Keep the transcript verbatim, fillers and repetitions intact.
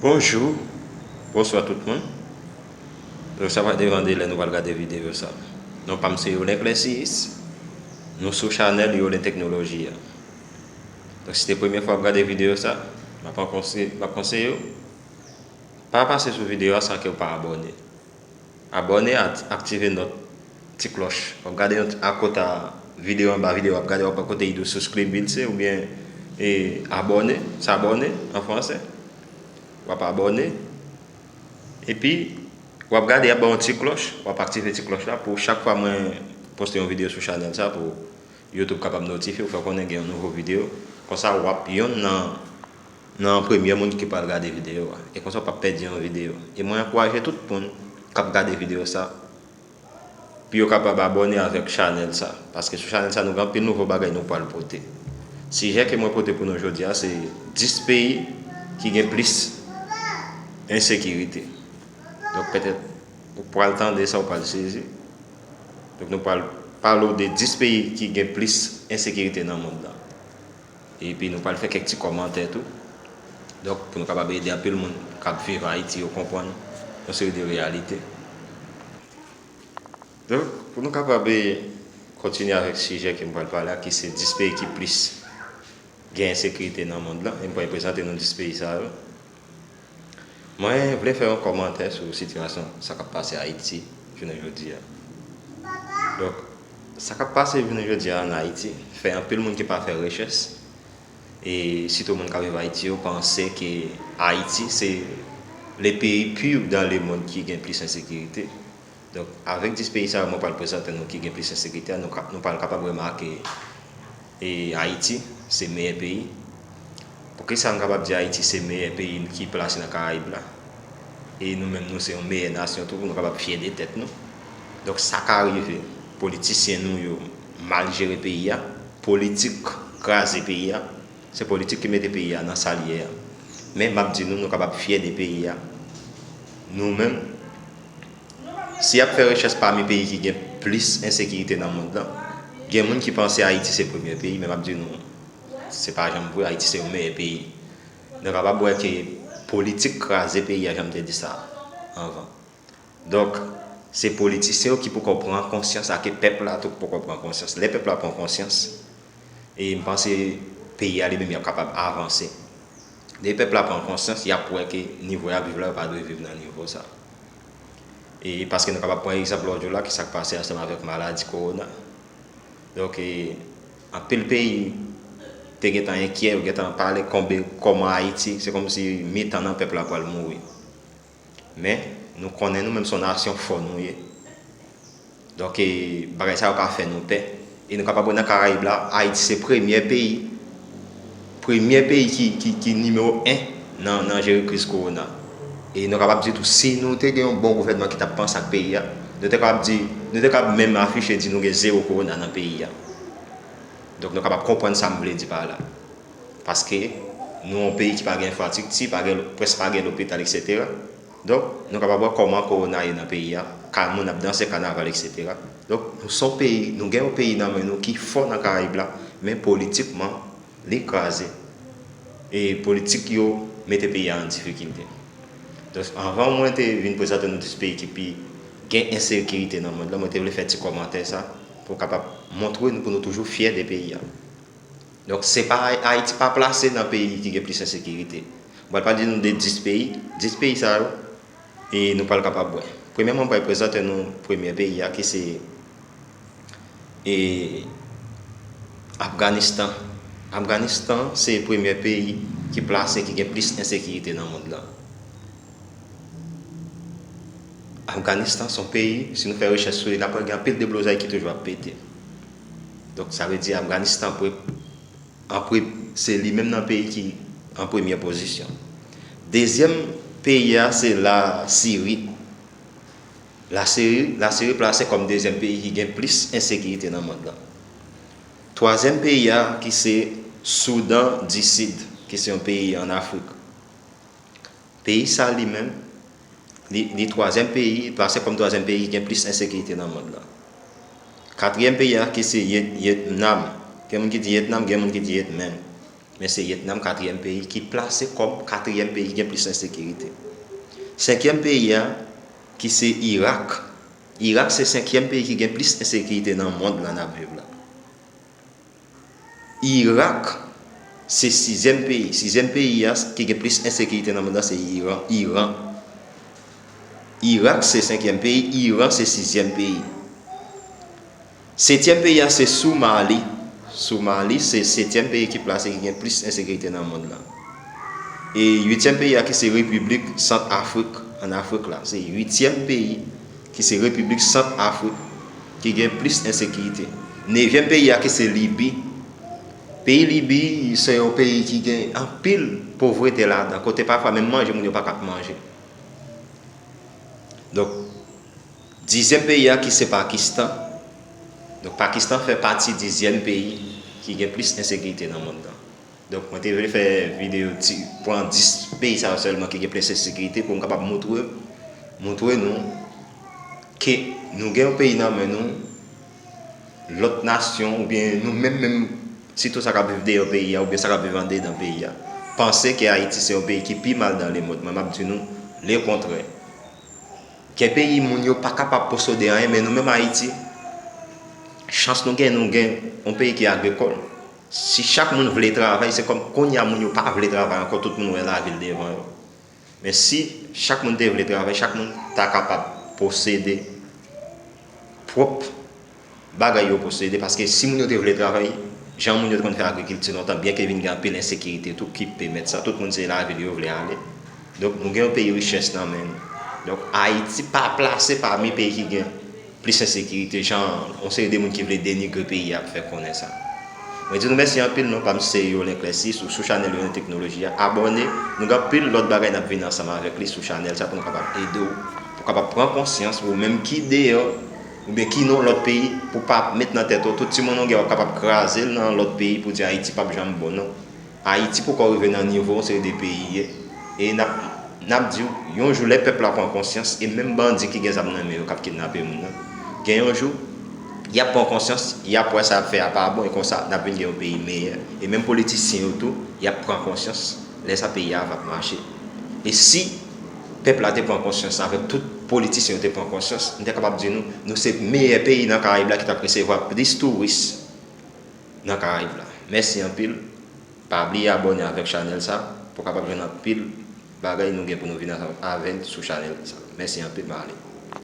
Bonjou, bonswa tout moun. Donk sa pa devan de lè nou pral gade videyo sa. Non pa m se Yolin Clessis. Nou sou chanèl Yolin Teknoloji a. Donk si se premye fwa w ap gade videyo sa, m ap konse- m ap konseye w, pa pase sou videyo a san ke w pa abòne. Abòne, ak- aktive nòt ti klòch. W ap gade yon ti- a kote a videyo, anba videyo, w ap gade, w ap wè kote ki di w subscribe, se oubyen e, abòne, s'abonner an fransè. W ap abòne. Epi, w ap gade, y ap ba w yon ti klòch, w ap aktive ti klòch la pou chak fwa mwen poste yon videyo sou chanèl sa pou YouTube kapab notifye w, fè w konnen gen yon nouvo videyo. Konsa, w ap yonn nan, nan premye moun ki pral gade videyo a. E konsa, w p ap pèdi yon videyo. E mwen ankouraje tout moun k ap gade videyo sa pou yo kapab abòne avèk chanèl sa. Paske sou chanèl sa, nou gen anpil nouvo bagay nou pral pote. Sijè ke mwen pote pou nou jodi a, se dis peyi ki gen plis ensekirite. Donk, petèt, ou pral tande sa, ou pral sezi. Donk, nou pral pale w de dis peyi ki gen plis ensekirite nan mond lan. Epi, nou pral fè kèk ti kòmantè tou. Donk, pou nou kapab ede anpil moun k ap viv Ayiti yo konprann yon seri de reyalite. Donk, pou nou kapab, e, kontinye avèk sijè ke m pral pale a, ki se dis peyi ki plis gen ensekirite nan mond lan, e m pral prezante nou dis peyi sa yo. Mwen vle fè yon kòmantè sou sitiyasyon sa k ap pase Ayiti jounen jodi a. Donk, sa k ap pase jounen jodi a ann Ayiti fè anpil moun ki pa fè rechèch, e sitou moun k ap viv Ayiti yo, panse ke Ayiti se le pays pur dans le monde ki gen plis ensekirite. Donk, avèk dis peyi sa yo mwen pral prezante nou ki gen plis ensekirite a, nou ka- nou pral kapab remake, e, Ayiti se meyè peyi. Poukisa nou kapab di Ayiti se meyè peyi ki plase nan Karayib la? E nou menm, nou se yon meyè nasyon tou, pou nou kapab fyè de tèt nou. Donk, sa ka rive politisyen nou yo mal jere peyi a, politik kraze peyi a, se politik ki mete peyi a nan sa l ye a. Men, m ap di nou, nou kapab fyè de peyi a. Nou menm, si y ap fè rechèch pami peyi ki gen plis ensekirite nan mond lan, gen moun ki panse Ayiti se premye peyi, men m ap di nou, se pa janm vre, Ayiti se yon meyè peyi. Nou kapab wè ke politik kraze peyi a, jan m te di sa anvan. Donk, se politisyen yo ki poko pran konsyans, ake pèp la tou poko pran konsyans. Lè pèp la pran konsyans, e m panse peyi a li menm y ap kapab avanse. Lè pèp la pran konsyans, y ap wè ke nivo y ap viv la, yo pa dwe viv nan nivo sa. E paske nou kapab pran egzanp lòt jou la, ki sa k pase ansanm avèk maladi kowona. Donk, e, anpil peyi te gentan enkyè, yo gentan pale konbe kòman Ayiti, se kòmsi mitan nan pèp la pral mouri. Men, nou konnen nou menm se yon nasyon fò nou ye. Donk, e, bagay sa yo ka fè nou pè. E nou kapab wè nan Karayib la, Ayiti se premyè peyi, premyè peyi ki, ki, ki nimewo en nan, nan jere kriz kowona. E nou kapab di tou, si nou te gen yon bon gouvènman ki t ap panse ak peyi a, nou te kapab di, nou te kapab menm afiche di nou gen zewo kowona nan peyi a. Donk, nou kapab konprann sa m vle di pa la. Paske nou yon peyi ki pa gen enfrastrikti, pa gen, prèske pa gen lopital, etsetera. Donk, nou kapab wè kòman kowona ye nan peyi a, ka moun ap danse kanaval, etsetera. Donk, nou se yon peyi, nou gen yon peyi nan men nou ki fò nan Karayib la, men politikman, li kraze. E politik yo mete peyi a an difikilte. Donk, anvan mwen te vin prezante nou dis peyi ki pi gen ensekirite nan mond lan, mwen te vle fè ti kòmantè sa pou kapab montre nou, pou nou toujou fyè de peyi a. Donk, se pa, Ayiti pa plase nan peyi ki gen plis ensekirite. Mwen pral pale nou de dis peyi, dis peyi sa yo, e nou pral kapab wè. Premyèman, mwen pral prezante nou premyè peyi a, ki se, e, Afganistan. Afganistan se premyè peyi ki plase, ki gen plis ensekirite nan mond lan. Afganistan se yon peyi, si nou fè rechèch sou li, n ap wè gen anpil deblozay ki toujou ap pete. Donk, sa vle di Afganistan pre- an pre- se li menm nan peyi ki an premyè pozisyon. Dezyèm peyi a se Lasiri. Lasiri, Lasiri plase kòm dezyèm peyi ki gen plis ensekirite nan mond lan. Twazyèm peyi a ki se Soudan di Sid, ki se yon peyi an Afrik. Peyi sa li menm, li, li twazyèm peyi, plase kòm twazyèm peyi ki gen plis ensekirite nan mond lan. Katriyèm peyi a ki se Yet- Yetnam. Gen moun ki di Yetnam, gen moun ki di Yetmenm. Men se Vyetnam, katriyèm peyi, ki plase kòm katriyèm peyi ki gen plis ensekirite. Senkyèm peyi a, ki se Irak. Irak se senkyèm peyi ki gen plis ensekirite nan mond lan n ap viv la. Irak se sizyèm peyi. Sizyèm peyi a ki gen plis ensekirite nan mond lan se Iran. Iran. Irak se senkyèm peyi, Iran se sizyèm peyi. Setyèm peyi a se Somali. Somali se setyèm peyi ki plase ki gen plis ensekirite nan mond lan. E uityèm peyi a ki se Repiblik Sant Afrik, ann Afrik la. Se uityèm peyi ki se Repiblik Sant Afrik ki gen plis ensekirite. Nevyèm peyi a ki se Libi. Peyi Libi se yon peyi ki gen anpil povrete ladan, kote pafwa menm manje moun yo pa ka manje. Donk, dizyèm peyi a ki se Pakistan. Donk, Pakistan fè pati dizyèm peyi ki gen plis ensekirite nan mond lan. Donk, mwen te vle fè videyo ti, pran dis peyi sa yo sèlman ki gen plis ensekirite pou m kapab montre, montre nou ke nou gen yon peyi nan men nou, lòt nasyon, oubyen nou menm menm, sitou sa k ap viv deyò peyi a, oubyen sa k ap viv andedan peyi a, panse ke Ayiti se yon peyi ki pi mal nan lemonn. Mwen, m ap di nou lekontrè. Gen peyi moun yo pa kapab posede anyen, men nou menm Ayiti, chans nou gen, nou gen yon peyi ki agrikòl. Si chak moun vle travay, se kòm kounye a moun yo pa vle travay ankò, tout moun wè lavil devan yo. Men si chak moun te vle travay, chak moun ta kapab posede pwòp bagay yo posede, paske si moun yo te vle travay, jan moun yo te konn fè agrikilti lontan, byenke vin gen anpil ensekirite tou ki pèmèt sa, tout moun se lavil yo vle ale. Donk, nou gen yon peyi richès nan men nou. Donk, Ayiti pa plase pami peyi ki gen plis ensekirite, jan yon seri de moun ki vle denigre peyi a ap fè konnen sa. Mwen di nou mèsi anpil, non pa m se Yolin Clessis, ou sou chanèl Yolin Teknoloji a, abòne, nou gen anpil lòt bagay n ap vin ansanm avèk li sou chanèl sa pou nou kapab ede w, pou w kapab pran konsyans, ou menm ki deyò, oubyen ki nan lòt peyi, pou pa met nan tèt ou, tout ti monnongyè w ap kapab kraze l nan lòt peyi pou di Ayiti p ap janm bon, non. Ayiti poko rive nan nivo yon seri de peyi ye. E n ap, n ap di w, yon jou lè pèp la pran konsyans, e menm bandi ki gen zam nan men yo k ap kidnape moun nan, gen yon jou, y ap pran konsyans, y ap wè sa y ap fè a pa bon, e konsa, n ap vin gen yon peyi meyè. E menm politisyen yo tou, y ap pran konsyans, lè sa peyi a va ap mache. E si pèp la te pran konsyans, avèk tout politisyen yo te pran konsyans, m te kapab di nou, nou se meyè peyi nan Karayib la ki t ap resevwa plis touris nan Karayib la. Mèsi anpil. Pa bliye abòne avèk chanèl sa pou w kapab jwenn anpil bagay nou gen pou nou vin ansanm avè l sou chanèl sa. Mèsi anpil, m ale.